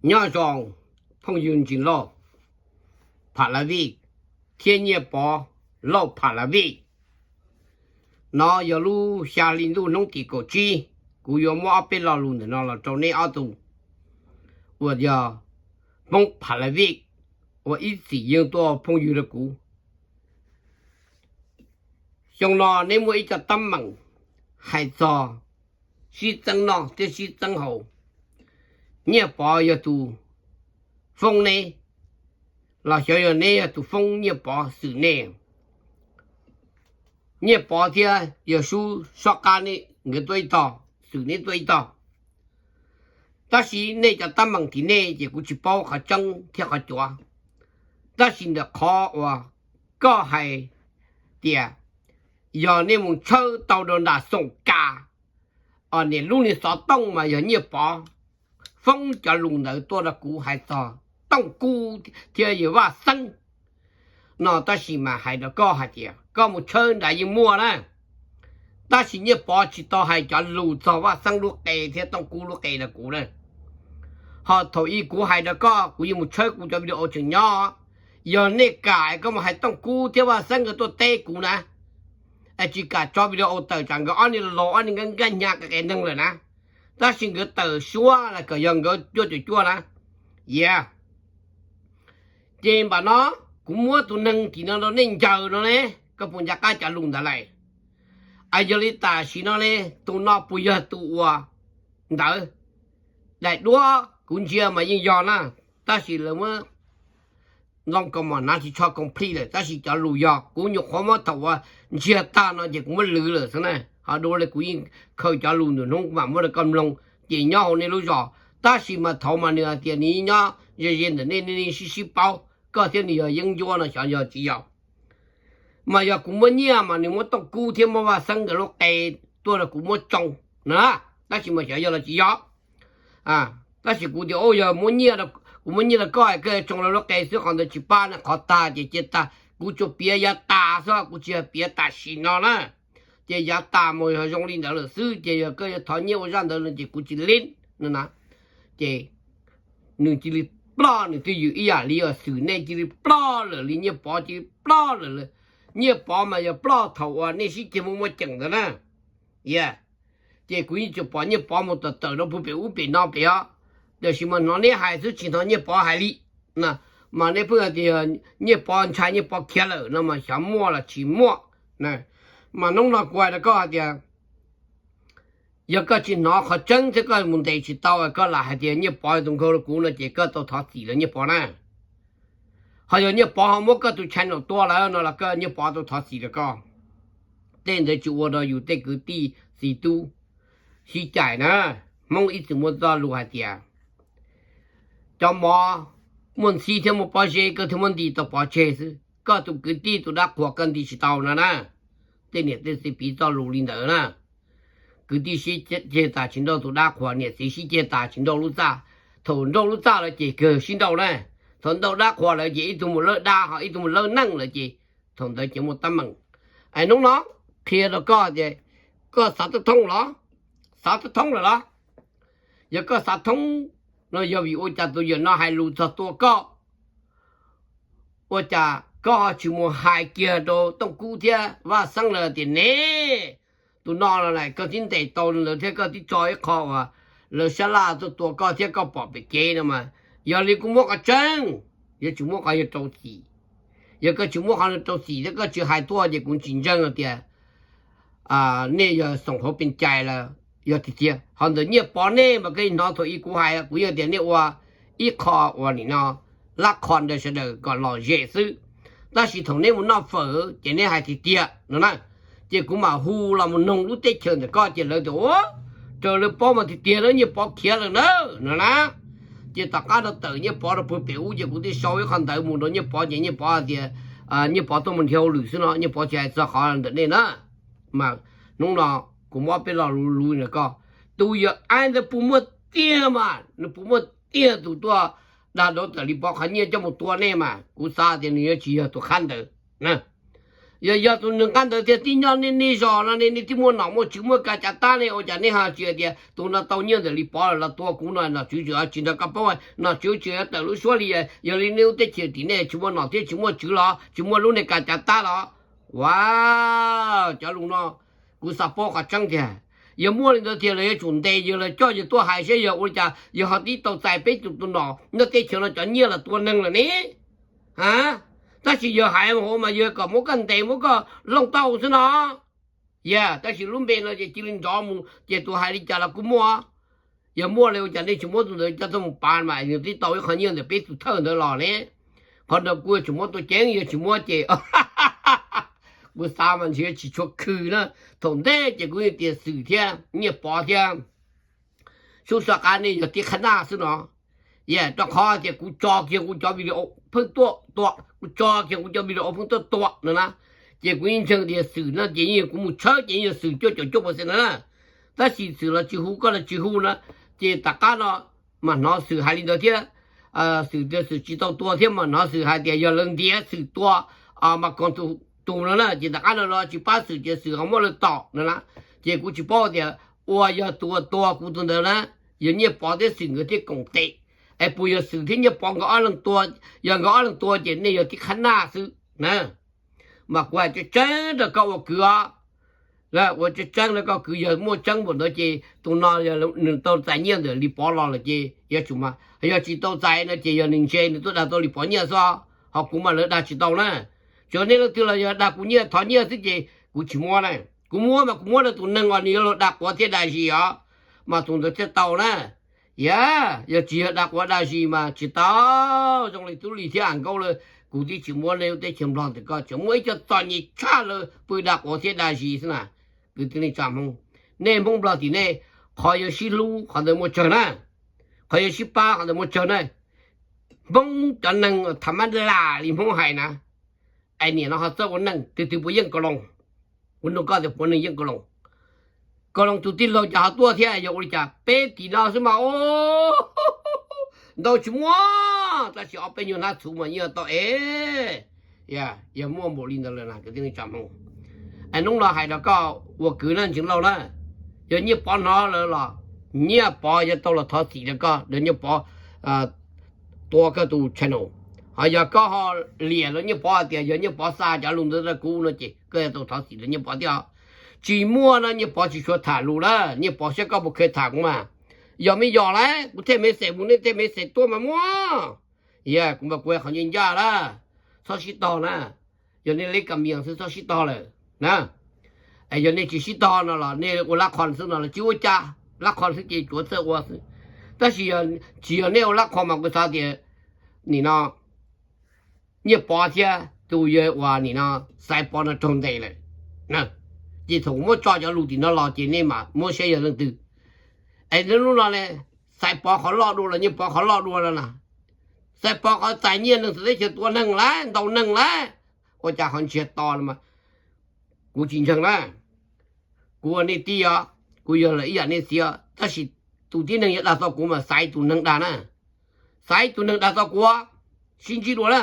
Nyob zoo phooj ywg ntsis lauj Pha La Vij thiab Nyiaj Pov lauj Pha La Vij. No yog lub xya hli ntuj hnub tim kaum tsib, kuv yuav muab ob peb lo lus ntawm no los rau neb ob tug uas yog Hmoob Pha La Vij uas ib txwm yeej tuaj phooj ywg rau kuv. Xyoo no neb muaj ib co teeb meem hais txog sib txeeb noj thiab sib txeeb haus. Nyiaj Pov yog tus foob neb, los xyov yog neb yog tus foob Nyiaj Pov xwm nej. Nyiaj Pov thiab Yawg Sub sob qab nkawd tuaj ib tog, xwm neb tuaj ib tog. Tab sis nej cov teeb meem tim nej ces kuv tsis paub qhov tseeb thiab qhov cuav. Tab sis ntawm qhov uas koj hais tias yog nej mus tshawb tau rau nram Xoom Kas, niam lub niag xov tooj mas yog Nyiaj Pov foob cov lus ntawd tuaj rau kuv hais txog Tooj Kub thiab yawg Vaj Xeeb no, tab sis mas hais rau koj hais tias koj mus tshawb nrad yeej muaj na. Tab sis Nyiaj Pov tsis tau hais cov lus txog Vaj Xeeb lub qe thiab Tooj Kub lub qe rau kuv na. Ho thaum ub kuv hais rau koj, kuv yeej mus tshawb kuv cov video tseem nyob. Yog nej kam es koj mus hais Tooj Kub thiab Vaj Xeeb nkawd tuaj teb kuv na, es tsis kam tso video tawm tsam nkawd ob niag laus ob niag nkaj nkaj hnyav qe qe neeg lawm na. Tab sis nkawd tawm suab los kom yog nkawd cuaj caum cuaj na. Yog ces npam no kuv muab tus neeg tim no rau nej ncaws no ne, koj puas nco qab cov lus ntawd lawm? Es yog li tam sim no ne, tus no puas yog tus uas ntawd? Daim duab kuv ntsia mas yeej yog na, tab sis lawv muab nloo kaus mom hnav tsis tsho complete lawm, tab sis cov lus yog kuv nyuam qhuav muab thaum uas ntsiag tag no ces kuv muab lwv lawm xwb na. Ho dua li kuv yeej khaws cov lus ntawm hnub kuv mam muab rau koj mloog, ces nyob hauv nej lub zos. Tab sis mas thaum mas nws hais tias nws nyob ze ze ntawm nej, nej sib sib paub, koj thiab nws yog yeeb ncuab no xyov yog tsis yog. Mas yog kuv muab nyiaj mas nws muab Tooj Kub thiab muab Vaj Xeeb nkawd lub qe tuaj rau kuv muab tsoo na, tab sis mas xyov yog los tsis yog. Tab sis kuv tias yog muab nyiaj, kuv muab nyiaj rau koj, koj yuav tsoo lawv lub qe xwb, qhov ntawd tsis pab na, qhov tag ces cia tag, kuv tsuas piav yav tas xwb, kuv tsis yog piav tam sim no na. Ces yav tas mus yog zoo li ntawd lawm xwb, ces yog koj yuav thov nyiaj ua zaj ntawd no ces kuv tsis lib no na. Ces nws cia li ploj nws twj ywm ib yam li uas xwm nej cia li ploj lawm li Nyiaj Pov cia li ploj lawm. Nyiaj Pov mas yog ploj thaum uas nej sib ceg muaj muaj ceem ntawd na. Yog ces kuv yeej tsuas pom Nyiaj Pov mus tawm tawm rau puag pem ub pem no pem os. Tiam sis mas hnov neb hais xwb tsis hnov Nyiaj Pov hais li. Mas nej pheej hais tias Nyiaj Pov ntshai Nyiaj Pov khiav lawm no mas xyov muaj los tsis muaj. Mas hnub no kuv hais rau koj hais tias yog koj tsis hnov qhov tseeb thiab koj mus ntes tsis tau, koj lam hais tias Nyiaj Pov yog tus nkaug rau kuv no ces koj tau thov txim rau Nyiaj Pov na. Ho yog Nyiaj Pov ho muab koj tus channel tua lawm no los koj, Nyiaj Pov tau thov txim rau koj. Tej ntawd tsis ua rau yus tej kwv tij txiv tub sib cais na. Hmoob ib txwm muaj txoj lus hais tias cov mov muaj ntxhib thiab muaj pob zeb koj thiaj muab nti tau pov tseg xwb, koj tus kwv tij tus dab qhuas koj nti tsis tau no na. Tej niam tej txiv piv txoj lus li ntawd na. Kwv tij sib ceg tas tsis nrauj tus dab qhuas, niam txiv sib ceg tas tsis nrauj lub txaj. Thaum nrauj lub txaj lawm ces kawg sib nrauj na. Thaum nrauj dab qhuas lawm ces ib tug mus lawb dab, ho ib tug mus lawb neej lawm ces thaum ntawd ces muaj teeb meem. Es hnub no qhia rau koj tias koj xav thoob thoob los? Xav thoob thoob lawm los? Yog koj xav thoob no yog vim ua cas tus yawm no hais lus txog tua koj, ua cas koj ho tsis mus hais kiag rau Tooj Kub thiab Vaj Xeeb lawv tias ne, tus no no koj twb ntes tau lawv thiab koj twb tso ib qho uas lawv sab laj tuaj tua koj thiab koj pom pem kev no mas. Yog li kuv muab qhov tseeb, yuav tsum muab qhov yog rau txim. Yog koj tsis muab qhov rau txim thiab koj tsis hais tuaj ces kuv tsis ntseeg tias nej yog xoom hauv pes cai lawm. Yog tiag tiag ho ntawm Nyiaj Pov nej mas koj hnov thaum ub kuv hais, kuv yeej tias nej ua ib qho uas nim no lab qho ntawd sawv daws kom lom zem xwb. Tab sis thaum neb mus noj fawm ces neb hais tiag tiag no na. Ces kuv mam hu los mus noog lub teb chaws ntawm koj ces lawv tias ua raws lawv paub mas tiag tiag na Nyiaj Pov khiav lawm na no na. Ces tom qab rau tawm Nyiaj Pov rau puag pem ub ces kuv thiaj sau ib qho ntawv mus rau Nyiaj Pov ces Nyiaj Pov tias Nyiaj Pov tuaj mus nrhiav hauj lwm xwb no, Nyiaj Pov tsis hais txog qhov ntawm nej na. Mas hnub no kuv muab peb lo lus lus ntawm koj. Tus yawg Aib ntawd puas muaj tiag mas, nws puas muaj tiag tus tuaj dag dov tawm li Pov qhov nyiaj coj mus tua nej mas, kuv xav tias nws yuav tsis yog tus qhab ntawd. Yog yog tus neeg qab ntawd thiaj tib nyob nej niaj zos no nej thiaj muaj nom muaj tswv muaj ka cav tab ne, ua cas nej ho tsis hais tias tus no tau nyiaj ntawm Lis Pov lawm los tua kuv no, nom tswv tsis nrog koj paub, nom tswv tsis tawm lub suab li. Yog li nej lub teb chaws tim nej tsis muaj nom thiab tsis muaj tswv los tsis muaj lub nej ka cav tab los? Ua, cov lus no kuv xav paub qhov tseeb tiag. Yog muaj li ntawd tiag los yuav tsum ntes yawg los coj yawg tuaj hais saib yog ua li cas yawg ho tib tau txais peb tus tus nom nyob teb chaws no cov nyiaj los tua neeg lawm ne. A, tab sis yawg hais hauv mas yawg kom muab koj ntes muab koj looj tau xwb no. Yog, tab sis lub npe no ces cia li nrov mus ces tus hais li cas los kuj muaj. Yog muaj li ua cas nej tsis muab tus ntawd coj tuaj mus pav mas nws twb tau ib qho nyiaj ntawm peb tus thawj ntawd los ne. Qhov ntawd kuv yuav tsum muab tua ceev, yog tsis muab ces kuv xav mas ntshe tsis tshua khw na. Thaum ntej ces kuv yeej tias Xwm thiab Nyiaj Pov thiab Sub Soj Qab nej yog tib qhab naj xwb no. Yog rau qhov tias kuv tso kiag kuv cov video pheej tuaj tua, kuv tso kiag kuv cov video pheej tuaj tua no na, ces kuv yeej ntseeg tias Xwm no ces yeej yog kuv mus tshawb ces yeej yog Xwm cuaj caum cuaj percent no na. Tab sis Xwm los tsis hu, koj los tsis hu na, ces tom qab no mas hnov Xwm hais li ntawd thiab. Xwm tias Xwm tsis tau tua thiab mas hnov Xwm hais tias yog lawv ntiav Xwm tua mas koom tus no na, ces tom qab no los tsis pab Xwm ces Xwm ho muab lawv tom no na. Ces kuv tsis paub tias ua yog tus uas tua kuv tus ntawd na, yog Nyiaj Pov thiab Xwm nkawd thiaj koom tes, es puas yog Xwm thiab Nyiaj Pov nkawd ob leeg tua? Yog nkawd ob leeg tua ces nej yog tib qhab naj xwb na. Mas kuv hais tseeb tseeb rau koj ua kwv os, ua tseeb tseeb rau koj kwv, yog muaj tseeb npaum ntawd ces tus no yog nws tau txais nyiaj ntawm Lis Pov los lawm ces yuav tsum mas, yog tsis tau txais no ces yog nws ntse nws tuaj dag tau Lis Pov nyiaj xwb, ho kuv mas lawv dag tsis tau na. Tsuas nej leej twg los yog dag kuv nyiaj thov nyiaj xwb ces kuv tsis muab na. Kuv muab mas kuv muab rau tus neeg uas nws yuav luag dag quav thiab dag zis os, mas tus ntawd thiaj tau na. Yog, yog tsis yog dag quav dag zis mas tsis tau. Zoo li Tub Lis thiab Am Nkaub lawm kuv twb tsis muab nej lub teb chaws Nplog ntawm koj, tseem muaj ib co txom nyem tshaj lawv pw dag quav thiab dag zis xwb na. Kwv tij neej tsa Hmoob, nej Hmoob Nplog tim nej, qhov yuav sib hlub qhov ntawd muaj tsawg na, qhov yuav sib pab qhov ntawd muaj tsawg na. Hmoob cov neeg tham mab lam li Hmoob hais na, es nim no ho txawj ua neej, twg twg puas yeej Kaus Loos? Kuv nug koj tias puas neeg yeej Kaus Loos? Kaus Loos tus tij laug cas ho tuaj thiab? Yog ua li cas peb tim no xwb mas ntau tsis muaj, tab sis ob peb nyuag hnab txhuv mas yeej tau es. Yog muaj npaum li ntawd lawm na kwv tij neej tsa Hmoob. Es hnub no hais rau koj ua kwv na Ntseev Lauj na, yog Nyiaj Pov hnov lawm los Nyiaj Pov yuav tau los thov txim rau koj, yog Nyiaj Pov tua koj tus channel. Ho yog koj ho liam los Nyiaj Pov hais tias yog Nyiaj Pov xa cov lus ntawd rau kuv no ces koj yuav tau thov txim rau Nyiaj Pov thiab. Tsis muaj no Nyiaj Pov tsis tshua tham lus na, Nyiaj Pov saib koj puas kheev tham kuv mas. Yog me yog lawm kuv tej message mus nej tej message tuaj mas muaj. Yog kuv mas kuv qhov ncaj ncaj lawm, txhob sib tog na. Yog nej leb kas mias xwb txhob sib tog lawm na. Es yog nej tsis sib tog no los nej ua lab qho xwb no los tsis ua cas, lab qho xwb ces tsuav txawj ua xwb. Tab sis tsis yog nej ua lab qho mas kuv xav tias nim no Nyiaj Pov thiab tus yawg uas nim no Xaiv Pov no raug ntes lawm. Ces thaum kuv muab tso cov lus tim no los ces nej mam muab saib yog leej twg. Es lub no ne, Xaiv Pov qhov loj dua los Nyiaj Pov qhov loj dua no na? Xaiv Pov qhov txais nyiaj neeg txawv teb chaws tua neeg lawm, ntaus neeg lawm, ua cas ho ntsiag to no mas kuv tsis ntseeg na. Kuv ua nej tij os, kuv yog lawm ib yam nej txiv, tab sis tus tib neeg yuav dag txog kuv mas Xaiv tus neeg dag na. Xaiv tus neeg dag txog kuv, sib ntsib dua na.